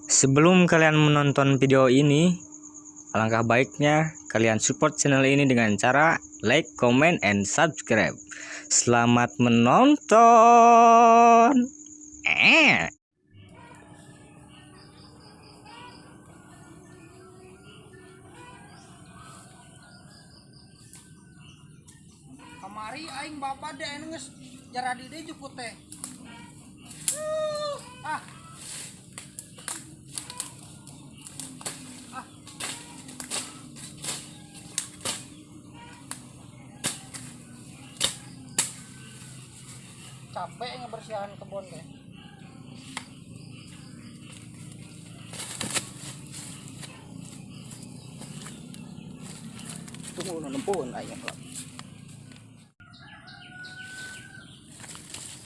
Sebelum kalian menonton video ini, alangkah baiknya kalian support channel ini dengan cara like, comment, and subscribe. Selamat menonton. Kamari aing bapak deh geus jaradi deui jukut teh. Ah. Ah. Capek ngebersihan kebun teh. Tunggu nempuhun aing.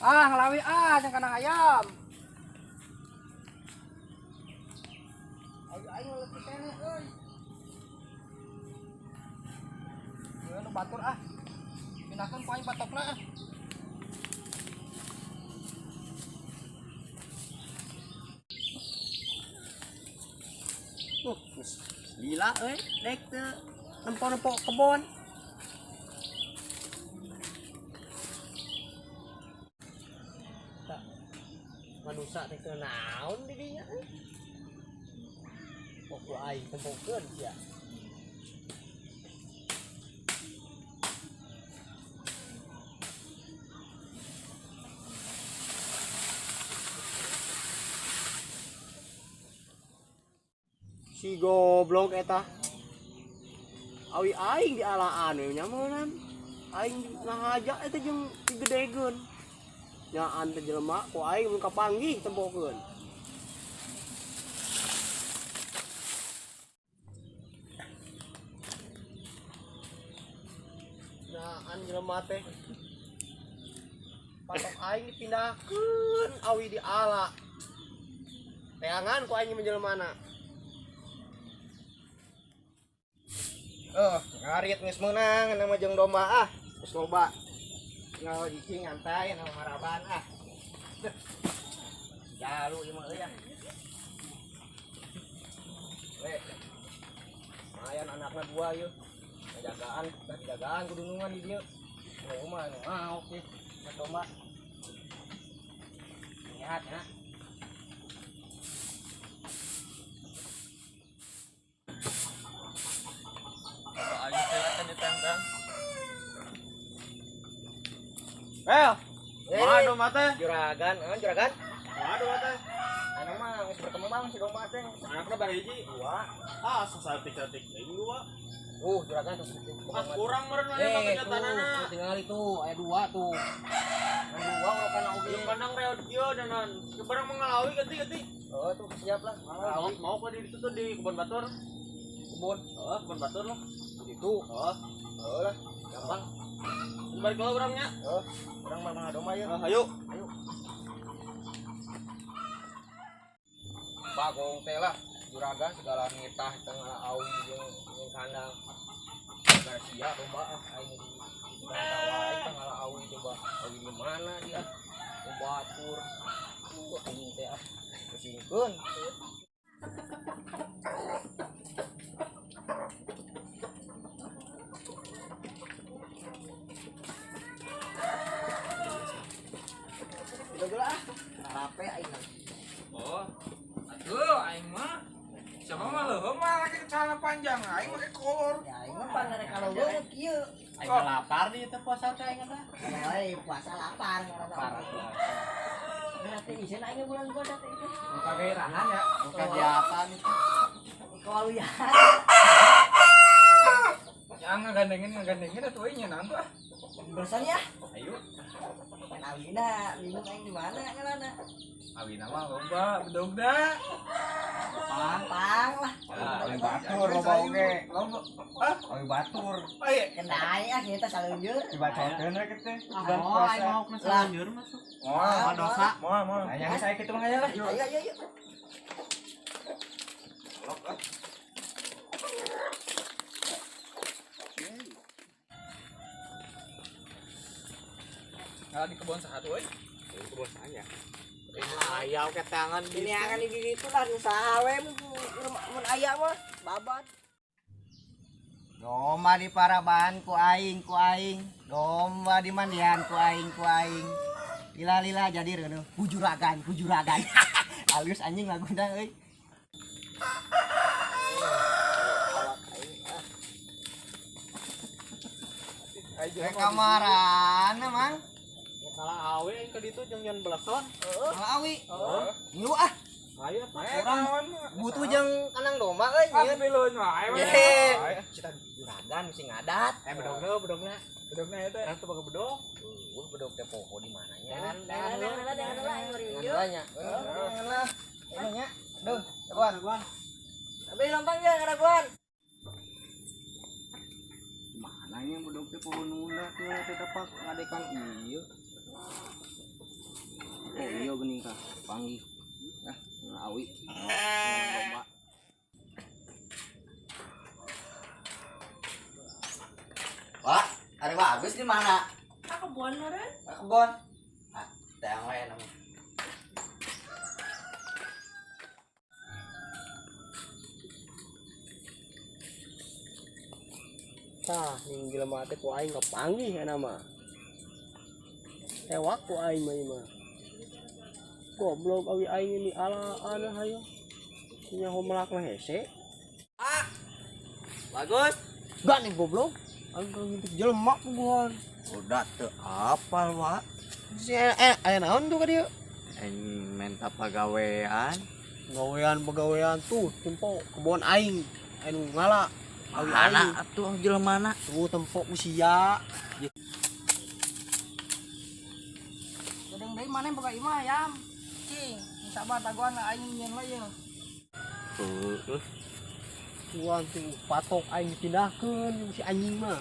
Ah, ngalawi ah jeung kandang ayam. Ayo aing leutik keneh euy. Ieu nu batur ah. Pindahkeun ku aing patokna ah. Geus lila euy, dek teu nempo-nempo kebon. Tak manusa teh teu naon di dinya euy. Pok ku aing tempokeun sia. Si goblok eta. Awi aing dialaan we nya meunan. Aing ngahaja eta jeung digedegeun. Nyaan teh jelema ku aing mun kapanggih tempokeun. Nyaan jelema teh. Patok aing dipindahkeun awi diala. Teangan ku aing menjelmana. Ngarit geus meunang nama jeung domba ah. Geus loba. Tinggal cicing nyantai nama maraban ah. Deh. Jalu ieu mah euy ah. We. Lumayan anakna dua ieu. Jagaan, jagaan kudunungan di dieu. Nu mah nu maok sih, domba. Lihat ya. Well, Eh, waduh mate. juragan, eh, juragan. Waduh mate. Anu mah geus berkembang si domba teh. Anaknya bari hiji. Dua. Ah, saeutik-saeutik aing dua. Juragan tuh Ah, kurang meureun aya mah Eh, kenyataanana. tuh, tinggal itu, aya dua tuh. Yang dua urokan oge. Jeung kandang reot kieu danan. Barang mengalawi ganti-ganti. Oh, tuh siap lah. Mau mau ke di itu tuh di kebun batur. Kebun. Oh, kebun batur lah. Itu. Oh, Oh lah, gampang. balik ke orangnya. Oh, urang mah mah domba ya. Ah, ayo. Ayo. Bagong teh lah, juragan segala nitah tengah awi jeung jeung kandang. Gara sia domba ah aing di di sawah aing tengah awi coba. Awi di mana dia? Batur. Anjing teh ah. Pusingkeun. Udah gula ah. Rape aing. Oh, aduh, aing mah. Siapa mah leuheung mah lagi celana panjang, aing make kolor. Ya aing mah pan rek kalau leuweung kieu. Aing mah lapar di teh puasa teh aing teh. Oi, puasa lapar ngaranna. Berarti isin aing bulan goda teh itu. Buka gairahan ya. Kegiatan itu. Kawaluyan. Yang ngagandengin atuh euy nya naon tuh ah. Bersan ya. Ayo, Pan awina, bingung aing di mana ngaranna. awina mah loba bedogna. Pang. Pang lah. Ah, Awi batur loba oge. Loba. Ah, Awi batur. ayo. Kendai ah kita salunjur. Dibacokeun we kitu. Oh, aing mau kena salunjur masuk. Moal, dosa. moal, moal. Nanya saya kitu mah aya lah. Ayo ayo ayo. Ngalah di kebon saha tuh euy? Di kebon saya. Aya ke tangan. Ini akan di ditu lah usaha we mun aya mah babat. Domba di paraban ku aing ku aing, domba di mandian ku aing ku aing. Lila-lila jadi reuneuh hujuragan hujuragan. Halus anjing laguna euy. Rek kamaran Mang. Kalah awe aing ka ditu jeung nyen beleson. Kalah awi. Ngilu ah. Ayo Urang butuh jeung kandang domba euy Ah, piluan wae. Ye. Cita juragan mesti ngadat. Eh bedogna bedogna. Bedogna eta. Urang teu boga bedog. Wah, bedog teh poho di mananya. Jangan jangan jangan lah aing beri Jangan lah nya. Jangan lah. Ini nya. Duh, dagoan. Tapi lompang ya ngaraguan. Mana nya bedog teh poho nunda teh teh tapak ngadekan ieu. Oh iya geuning kah panggih. Ah, awi. Domba. Wah, ada bagus di mana? Ka kebon meureun. Ka kebon. Ah, teh we nama. Tah, ning jelema teh ku aing kapanggih eta mah. Ewak ku aing mah ieu mah. Goblok awi aing ini ala ana hayo. Nya homelak mah hese. Ah. Bagus. Gak nih goblok. Aing kalau ngintip jelema puguhan. Udah teu apal, Wak. Si aya naon tuh ka dieu? Aing menta pagawean. Gawean pagawean tuh tempo kebon aing. Aing ngala. Awi aing. Mana atuh jelemana? Tuh tempo ku sia. Gedeng deui maneh boga imah ayam. Cing, sabar dagoan aing nyeun we ieu. Heeh. Tuan tuh patok aing dipindahkeun jeung si anjing mah.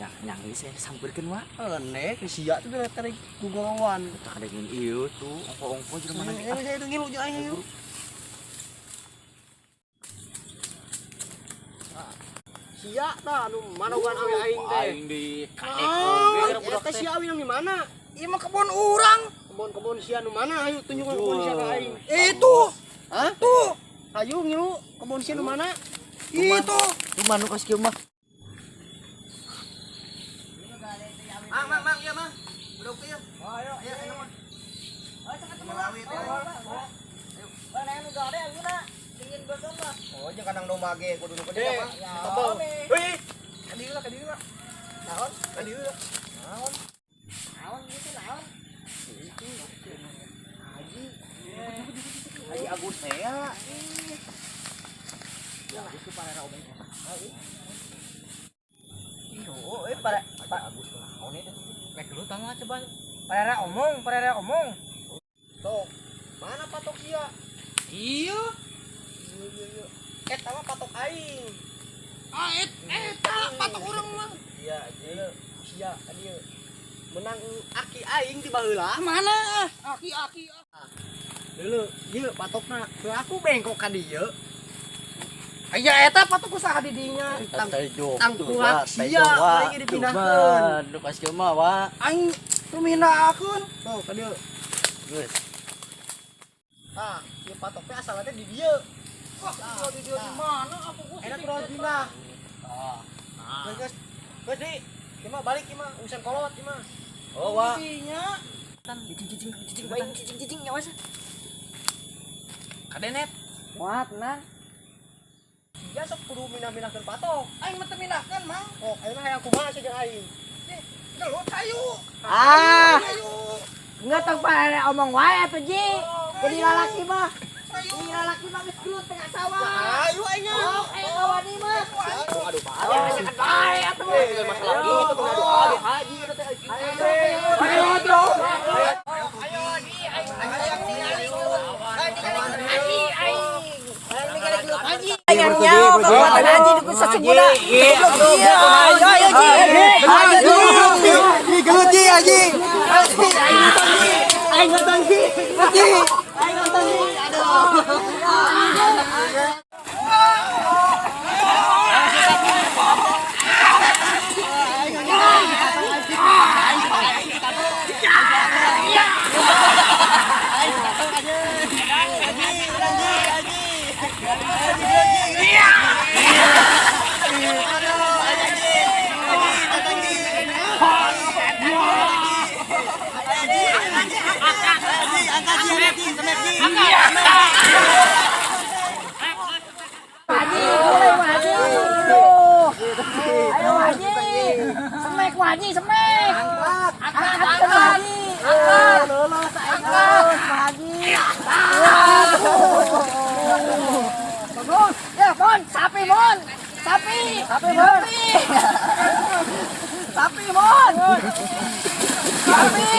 Ya, nyang geus sampeurkeun, Wak. Ene ke sia tuh bere tarik gugorowan. Tak ada yang ieu tuh, ongko-ongko jelema Ini saya itu ngilu jeung aing ieu. Sia tah anu manogan awi aing teh. Aing di kadek oge Eta sia awi nang di mana? Ieu mah kebon urang. Kebon-kebon sia nu mana? Ayo tunjukkan kebon sia ka aing. Itu. Hah? Tuh. Ayo ngilu kebon sia nu mana? Itu. Cuma nu kas kieu mah. Mang, mang, mang, iya mang. Bedog teh ieu. Oh, ayo. Ayo, ayo mah. Ayo cenah ketemu lah. Mana anu gade awina. Dingin bosong mah. Oh, jeung kandang domba ge kudu nu gede mah. Tebel. Hei. Ka dieu lah, ka dieu lah. Naon? Ka dieu lah. Naon? Naon gitu naon? Haji. Haji Agus teh ya. Ya, geus parera omong. Ih, oh, para Pak Agus naon eta? Rek gelut mah coba. Parera omong, parera omong. Tuh, mana patok sia? Iya. Iya, iya, iya. Eta mah patok aing. Ah, eta patok urang mah. Iya, iya. Sia ka dieu. Menang aki aing di baheula. Mana? Aki-aki. Dulu, ieu patokna. Teu aku bengkok ka dieu. Aya eta patok usaha di dinya. Tangkulak sia aing dipindahkeun. Nu kas kieu mah, Wak. Aing ruminakeun. Tuh, ka dieu. Geus. Tah, ieu patok teh asalna teh di dieu. Wah, di dieu di mana aku gua. Enak kurang pindah. Geus, geus. Geus, Di. Ieu mah balik ieu mah urusan kolot ieu mah. Oh, Wak. Dinya. Cicing cicing cicing baik cicing cicing nyawa sah. Kadenet. Wah, tenang. Sia sok kudu minah-minahkeun patok. Aing mah teu minahkeun, Mang. Oh, ayeuna hayang kumaha sia jeung aing? Gelut hayu. Ah, Hayu. enggak tong parere omong wae atuh Ji. Jadi lalaki mah. Jadi lalaki mah geus gelut tengah sawah. Ayo aing. Oh, aya kawani mah. Aduh, aduh, Pak. Ayo bae atuh. Eh, masalah gitu tuh aduh, aduh, haji eta teh. Ayo dong. Ayo Ji, aing Haji aing. Aing Aing nyaho kekuatan Haji di sasungguhna. Iya, ayo ayo Ji. Ayo Ji. Ji, gelut Ji, Haji. Aing nonton Ji. Ji. Aing nonton Ji. Aduh. Haji, mulai Haji. Aduh. Ayo Haji. Semek Haji, semek. Angkat, angkat, Haji. Angkat. Angkat, Haji. Bagus. Ya, Mon, sapi Mon. Sapi. Sapi Mon. Sapi Mon. Sapi.